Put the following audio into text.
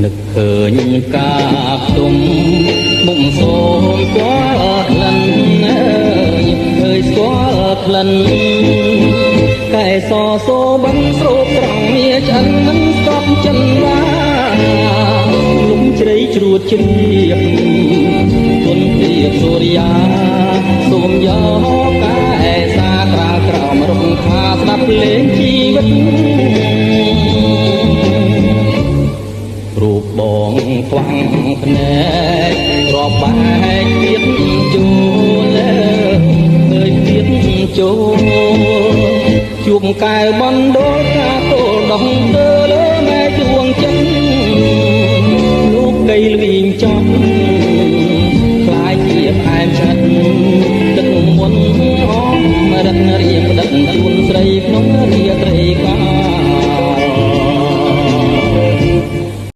នឹកឃើញកាខ្ទុំមុំសូមស្គាល់ក្លិនអើយអើយស្គាល់ក្លិនកែសសូបិនស្រូបត្រង់មាឆ្អិនមិនស្កប់ចិនវ៉ាលំជ្រៃជ្រួតជ្រាបទុនព្រៀបសូរិយាសូមយកកែសាក្រាលក្រោមរុក្ខាស្ដាប់លេងជីវិត រូបបងខ្វាំងភ្នែករាប់បែកទៀតចូលអើយទៀតចូលជួបកែវបណ្ដូលការទល់ដោះទៅលើម៉ែជួងចិត្តលោកកៃលវីងចប់ខ្លាយជាផ្អែមឆ្អិត។